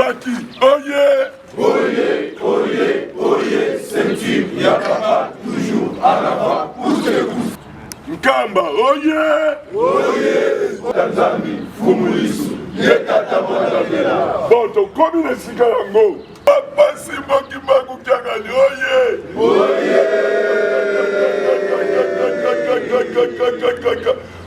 Faki oye! Oye, oye, oye, ceinture ya papa toujours en avant coûte que coûte. Nkamba oye! Oye! Nzambi fumu lisu ye tata mwana bela. Bon, tokomi na esika yango. Papa Simon Kimbangu Kiangani oye! Oye!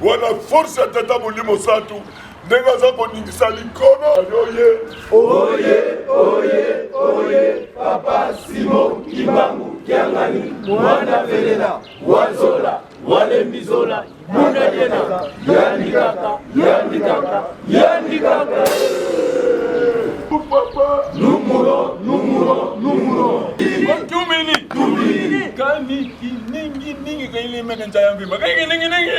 Wana force ya tata Molimo Santu ndenge aza koningisa likolo oye oye oye oye papa simon kimbangu kiangani mwana velela wazola walembizola bundadiena yandikaka yandikaka yandikaka papa numuro numuro numuro tumini tumini kani kiningi ningi kailime kanjaya mvimba kai ningi ningi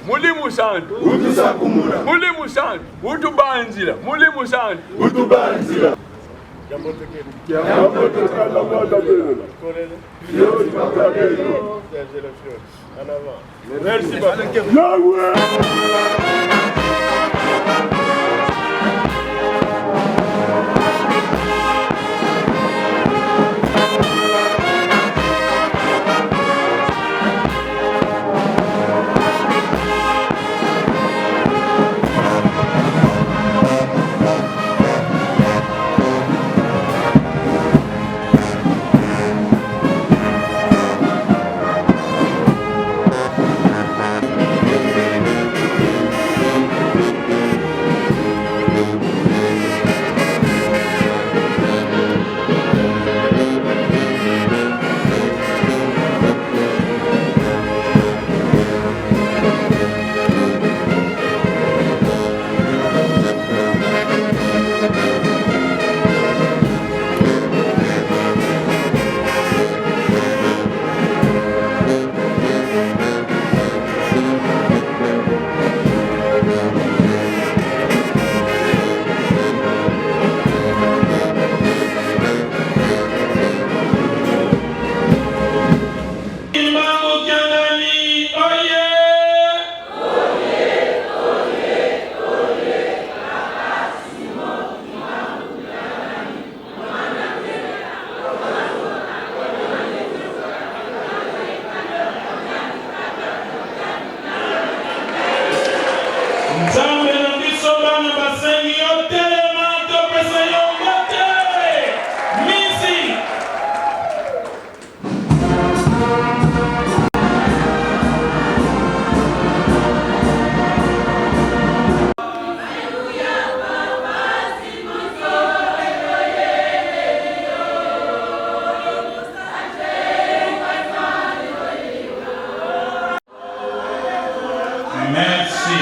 Mulimu santu utusakumuna Mulimu santu utubanzila Mulimu santu utubanzila Merci papa. Yahweh! Kimbangu Kiangani oye! Nzambe na biso bana basengi yo telema topesa yo mbote music. Merci.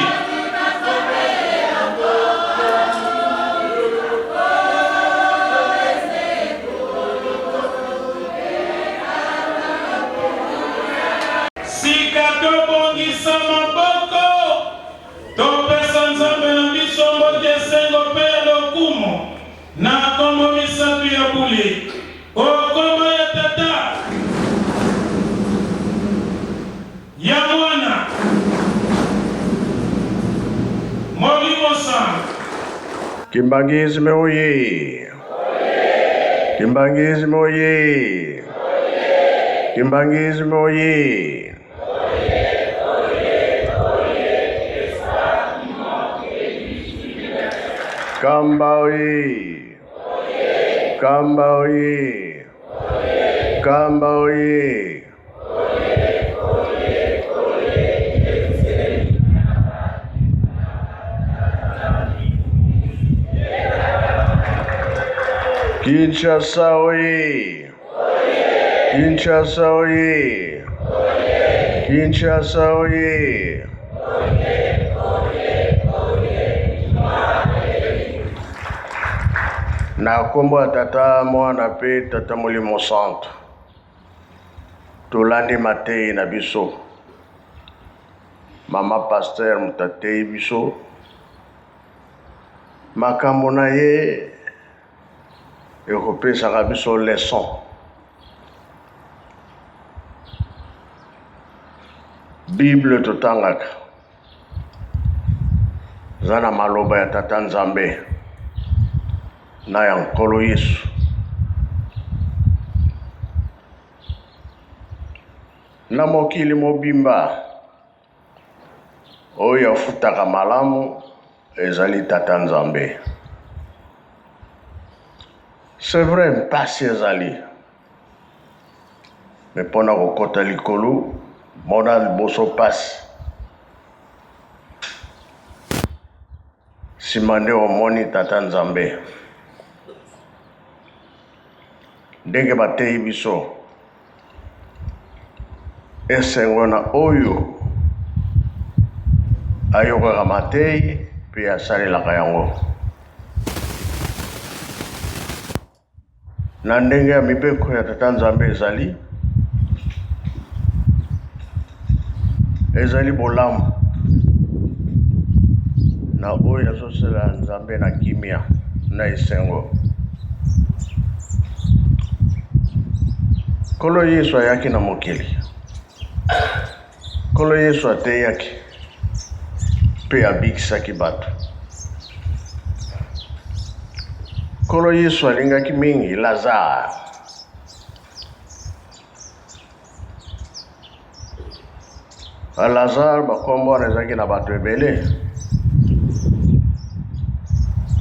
Sika tobongisa maboko, topesa Nzambe na biso mbote, esengo mpe ya lokumu na nkombo misantu ya bule, o nkombo ya Tata, ya Mwana, Molimo Santu. Kimbanguisme oye! Kimbanguisme oye! Kimbanguisme oye! Kamba oye! Kamba oye! Kamba oye! Kinshasa oye! Kinshasa oye! Kinshasa oye! Na nkombo ya Tata, Mwana mpe Tata Molimo Santu, tolandi mateyi na biso. Mama pasteur moto ateyi biso makambo na ye ekopesaka biso leçon. Bible totangaka eza na maloba ya Tata Nzambe. na ya Nkolo Yesu. Na mokili mobimba, oyo afutaka malamu ezali Tata Nzambe. C'est vrai, mpasi ezali. Mais mpo na kokota likolo, mona liboso mpasi. Nsima nde omoni Tata Nzambe. Ndenge bateyi biso, esengo na oyo ayokaka mateyi mpe asalelaka yango. Na ndenge ya mibeko ya Tata Nzambe ezali, ezali bolamu na oyo azosalela Nzambe na kimia na esengo. Nkolo Yesu ayaki na mokili. Nkolo Yesu ateyaki mpe abikisaki bato. Nkolo Yesu alingaki mingi Lazare. Lazare bakombo wana ezalaki na bato ebele,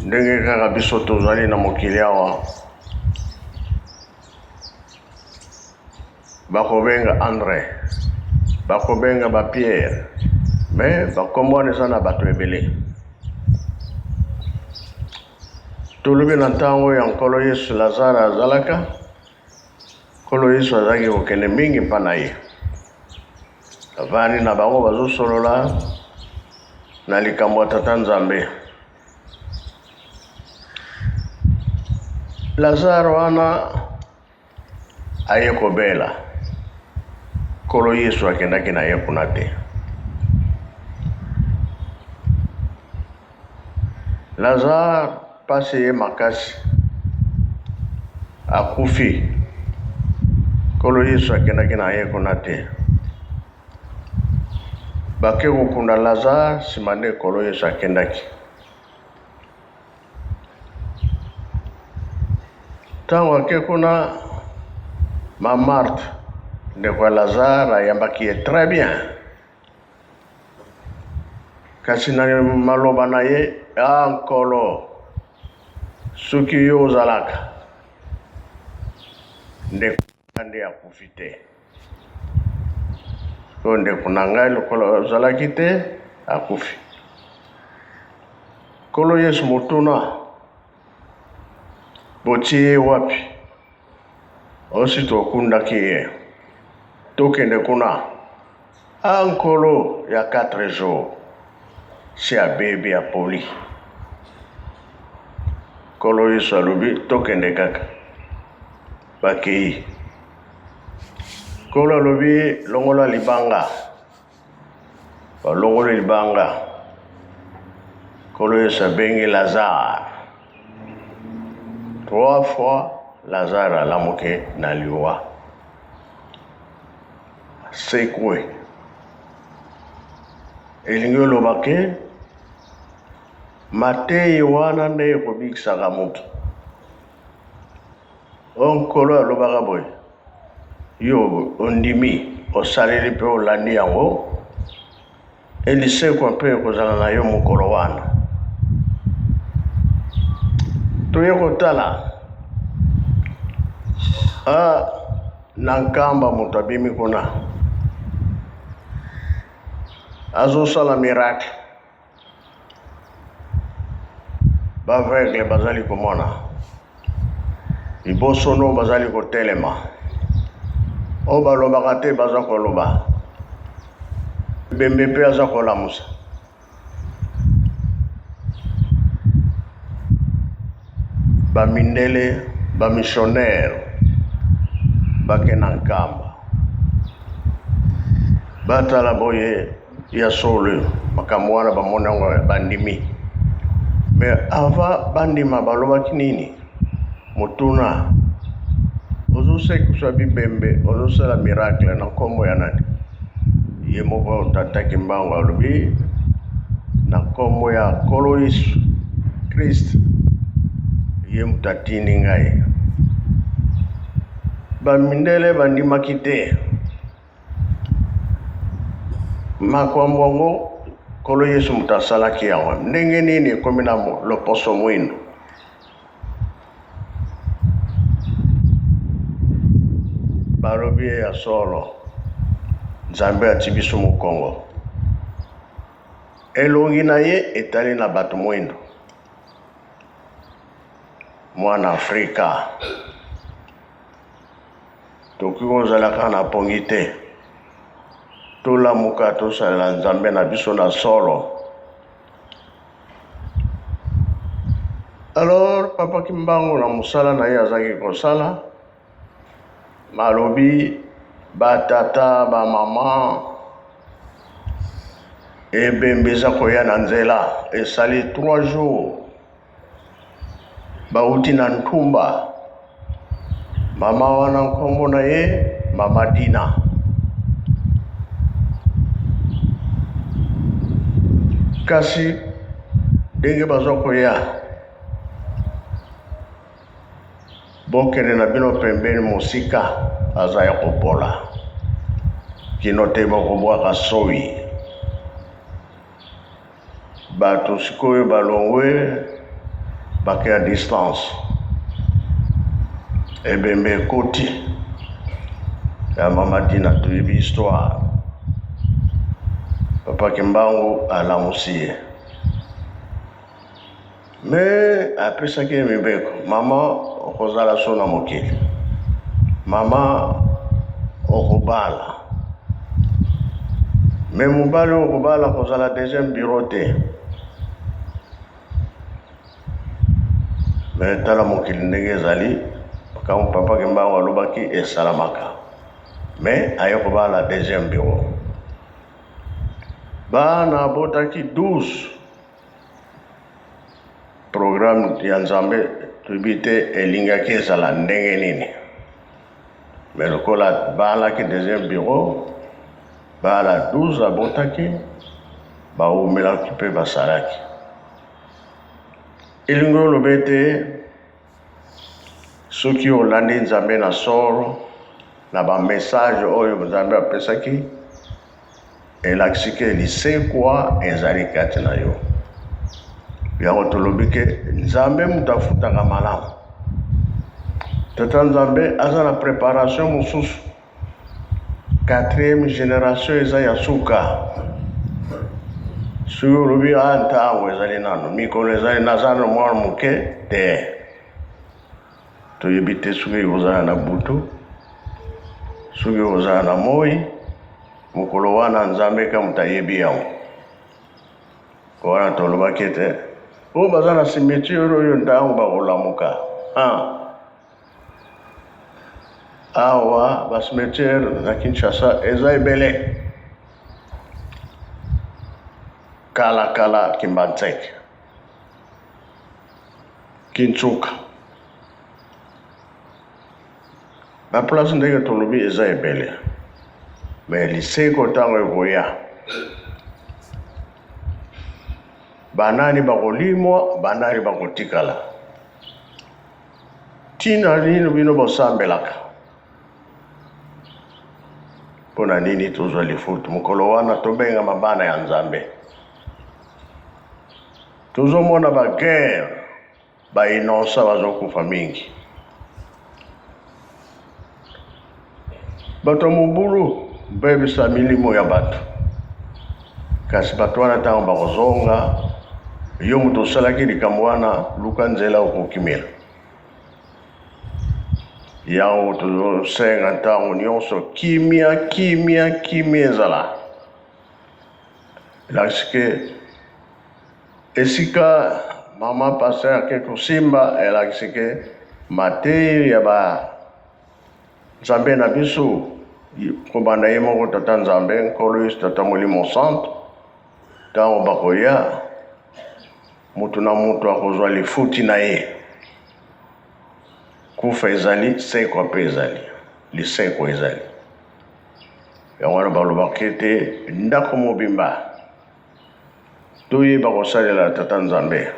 ndenge kaka biso tozali na mokili awa. Bakobenga Andre, bakobenga ba Pierre, mais bakombo wana eza na bato ebele. Tolobi na ntango ya Nkolo Yesu, Lazare azalaka, Nkolo Yesu azalaki kokende mingi mpa na ye. Avandi na bango bazosolola na likambo ya Tata Nzambe. Lazare wana aye kobela. Nkolo Yesu akendaki na ye kuna te. Lazare pasi ye makasi, akufi. Nkolo Yesu akendaki na ye kuna te. Bake kokunda Lazare, nsima nde Nkolo Yesu akendaki. Ntango ake kuna, ma Marthe, ndeko ya Lazare, ayambaki ye très bien. Kasi na maloba na ye, ah Nkolo, soki yo ozalaka, ndeko nde akufi te. Oyo ndeko na ngai lokola ozalaki te, akufi. Nkolo Yesu motuna, botie ye wapi? Osi tokundaki ye. Tokende kuna. Ah Nkolo, ya 4 jours si abebi apoli. Nkolo Yesu alobi tokende kaka. Bakei. Nkolo alobi longola libanga. Balongoli libanga. Nkolo Yesu abengi Lazare. Trois fois Lazare alamuki na liwa. Asekwe. Elingi oloba ke mateyi wana nde ekobikisaka moto. O Nkolo alobaka boye, yo ondimi, osaleli mpe olandi yango, e lisekwa mpe ekozala na yo mokolo wana. Toye kotala a na Nkamba, moto abimi kuna azosala miracle. Ba aveugle bazali komona, bibosono bazali kotelema, oyo balobaka te baza koloba, bembe mpe aza kolamusa. Ba mindele, ba missionnaire bake na Nkamba batala boye. Ya solo makambo wana bamoni yango bandimi. Mais avant bandima balobaki nini? Motuna, ozosekisa bibembe, ozosala miracle na nkombo ya nani? Ye moko Tata Kimbangu alobi na nkombo ya Nkolo Yesu Christ. Ye moto atindi ngai. Ba mindele bandimaki te. Makambo yango Nkolo Yesu moto asalaki yango. Ndenge nini ekomi na loposo mwindo? Balobi ye ya solo, Nzambe ati biso mokongo. Elongi na ye etali na bato mwindo. Mwana Afrika, tokoki kozala kaka na pongi te. Tolamuka, tosalela Nzambe na biso na solo. Alors Papa Kimbangu na mosala na ye azalaki kosala, Balobi ba tata ba maman ebembe eza koya na nzela esali 3 jours bawuti na Ntumba mama wana nkombo na ye mama Dina. Kasi ndenge baza koya Bokende na bino pembeni mosika aza ya kopola kino te bokobwaka soyi bato sikoyo balongwe bake ya distance ebembe ekoti ya mama Dina toyebi histoire papa Kimbangu alamusi ye. Mais apesaki ye mibeko, mama okozala so na mokili, mama okobala, mais mobali oyo okobala akozala deuxième bureau te. Mais tala mokili ndenge ezali, makambo papa Kimbangu alobaki esalamaka, mais aye kobala deuxième bureau. Bana abotaki 12. Programme ya Nzambe toyebi te elingaki ezala ndenge nini. Mais lokola abalaki deuxième bureau, bana 12 abotaki, bawumelaki mpe basalaki. Elingi oloba ete soki olandi Nzambe na solo na ba message oyo Nzambe apesaki, Elakisi ke lisekwa ezali kati na yo. Yango tolobi ke Nzambe moto afutaka malamu. Tata Nzambe aza na preparation mosusu. Quatrième generation eza ya suka. Soki olobi a ah, ntango ezali nano, mikolo ezali naza na mwana moke te. Toyebi te soki ekozala na butu, soki ekozala na moi. Mokolo wana Nzambe kaka moto ayebi yango. Wana tolobaki ete oyo baza na cimetière oyo ntango bakolamuka ah. Awa ba cimetière na Kinshasa eza ebele. Kala kala Kimbanseke, Kinsuka. Ba place ndenge tolobi eza ebele mais liseko ntango ekoya banani bakolimwa banani bakotikala ntina nini bino bosambelaka mpo na nini tozwa lifutu mokolo wana tobengama bana ya nzambe tozomona baguerre Ba innocent bazo kufa mingi. Bato ya mobulu bebisa milimo ya bato. Kasi bato wana ntango bakozonga, yo moto osalaki likambo wana, luka nzela okokimela. Yango tozosenga ntango nyonso kimia, kimia, kimia ezala. Elakisi ke Esika mama pasteur ake kosimba elakisi ke mateyi ya ba Nzambe na biso kobanda ye moko tata Nzambe Nkolo Yesu tata Molimo Santu ntango bakoya moto na moto akozwa lifuti na ye. Kufa ezali sekwa mpe ezali lisekwa ezali yango wana balobaka ete ndako mobimba Toyeba kosalela Tata Nzambe.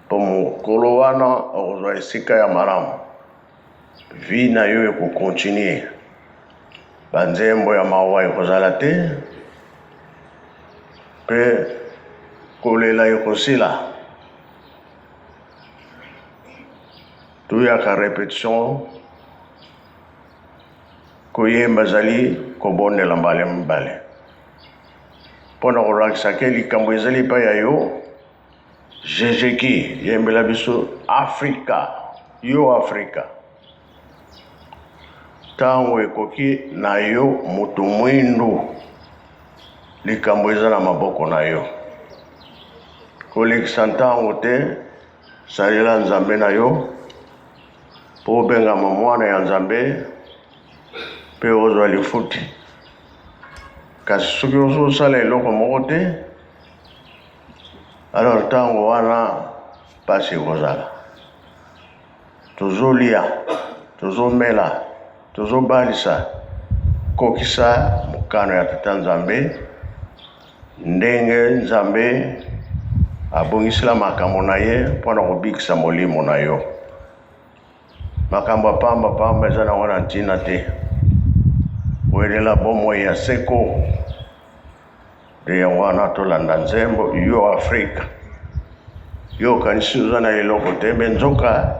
Mpo mokolo wana okozwa esika ya malamu. Vie na yo eko continuer. Ba nzembo ya mawa ekozala te mpe kolela ekosila. Toyaka repetition koyemba ezali kobondela mbala mibale mpo na kolakisa ke likambo ezali epai ya yo. Jejeki yembela biso Afrika yo Afrika ntango ekoki na yo moto mwindu likambo eza na maboko na yo kolekisa ntango te salela nzambe na yo mpo obengama mwana ya nzambe mpe ozwa lifuti kasi soki ozosala eloko moko te Alors ntango wana mpasi ekozala. Tozolia, tozomela, tozobalisa, kokisa mokano ya Tata Nzambe ndenge Nzambe abongisela makambo na ye mpo na kobikisa molimo na yo. Makambo ya pamba pamba eza nango na ntina te. Welela bomoi ya seko. Nde yango wana tolanda nzembo yo Afrika. Yo okanisi oza na eloko te, me nzoka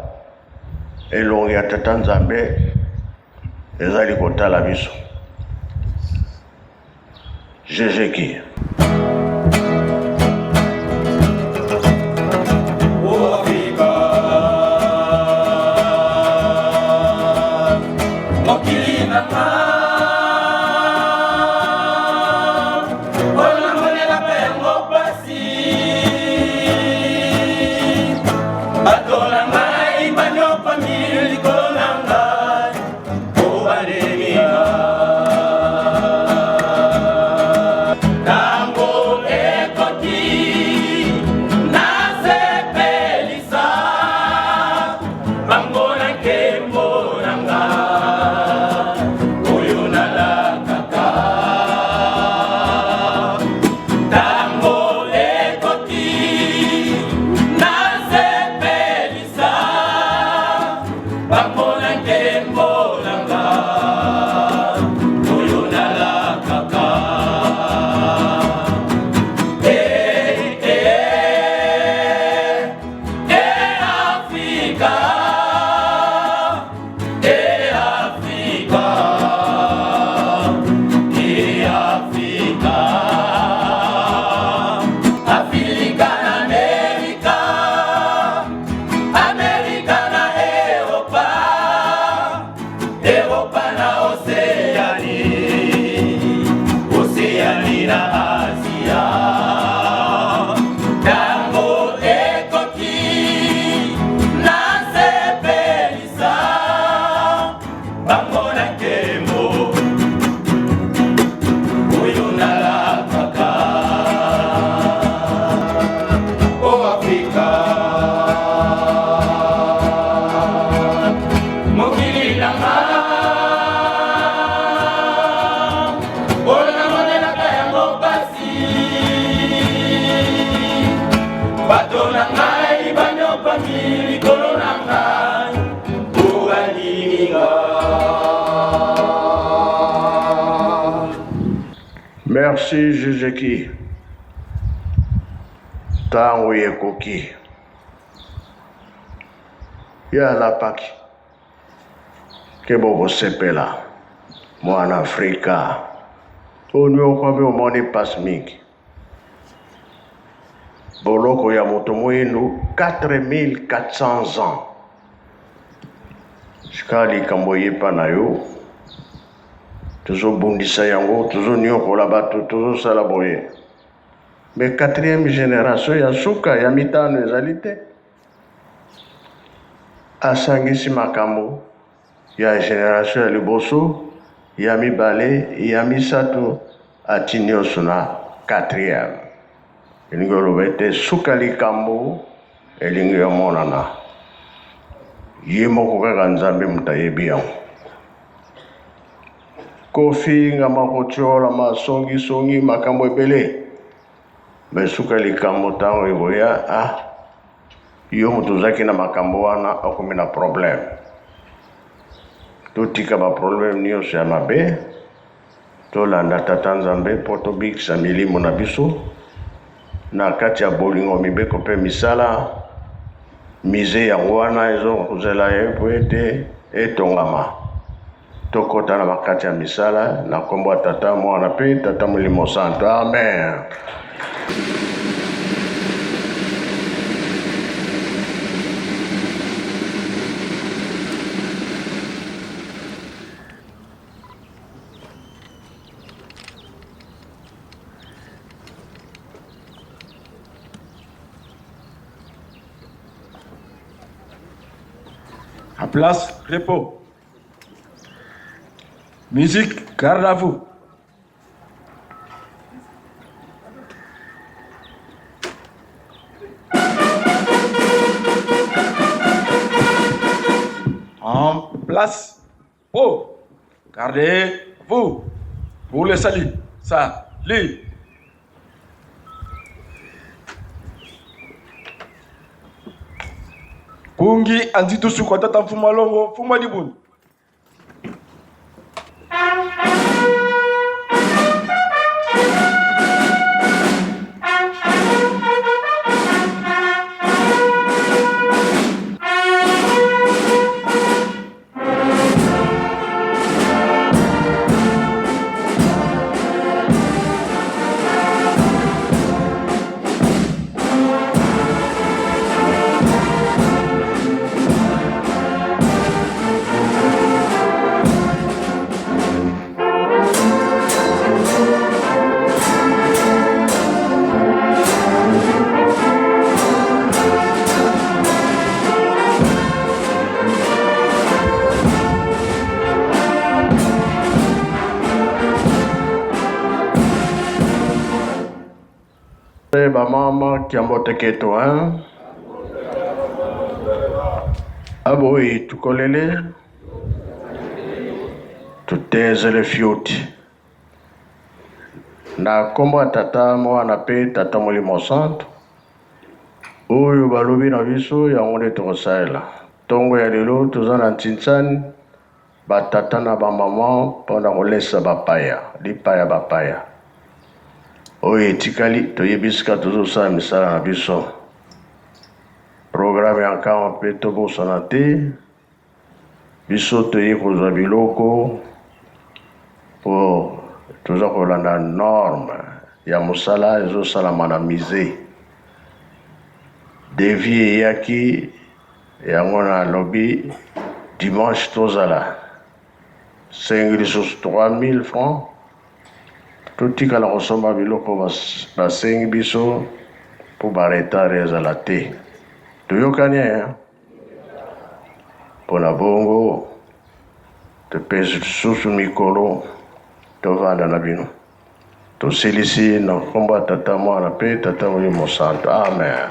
elongi ya Tata Nzambe ezali kotala biso. Jejeki. Merci Jejeki. Ntango ekoki. Ye alapaki ke bokosepela mwana Afrika oniokwami omoni mpasi mingi. Boloko ya moto moyindo 4400 ans. Sika likambo eye epa na yo, tozobundisa yango, tozoniokola bato, tozosala boye. Mais quatrième generation ya suka ya mitano ezali te. Asangisi makambo ya generation ya liboso, ya mibale, ya misato, ati nionso na quatrième. Elingi oloba ete suka likambo elingi emonana. Ye moko kaka Nzambe moto ayebi yango. Kofingama, kotiolama, songi songi, makambo ebele. Mais suka likambo ntango ekoya, ah. Yo moto ozalaki na makambo wana okomi na problème. Totika ba problème nyonso ya mabe, tolanda Tata Nzambe mpo tobikisa milimo na biso na kati ya bolingo, mibeko mpe misala. Musee yango wana ezokozela ye mpo ete etongama. Tokota na bakati ya misala na nkombo ya Tata, Mwana mpe Tata Molimo Santo. Amen. À place, repos. Musique, garde à vous. En place, oh, gardez-vous pour le salut. Salut. Kungi anzitusu kwa tata mfumalongo mfuma dibuni. Bamama kiambote ketu hein? Aboyi tukolele tutezele fioti na nkombo ya Tata, Mwana mpe Tata Molimo Santo. Oyo balobi na biso yango nde tokosalela. Ntongo ya lelo toza na Ntsinsani, batata na bamama mpo na kolesa bapaya, lipaya bapaya. Oyo etikali toyebi esika tozosala misala na biso. Programme ya nkama mpe tobosana te, biso toye kozwa biloko mpo toza kolanda norme ya mosala ezosalama na musee. Devis eyaki yango nalobi dimanche tozala sengi lisusu 3000 francs totikala kosomba biloko basengi biso mpo ba retard ezala te. Toyokani eh? Mpo na bongo topesi lisusu mikolo tovanda na bino. Tosilisi na nkombo ya Tata, Mwana mpe Tata Molimo Santo. Amen.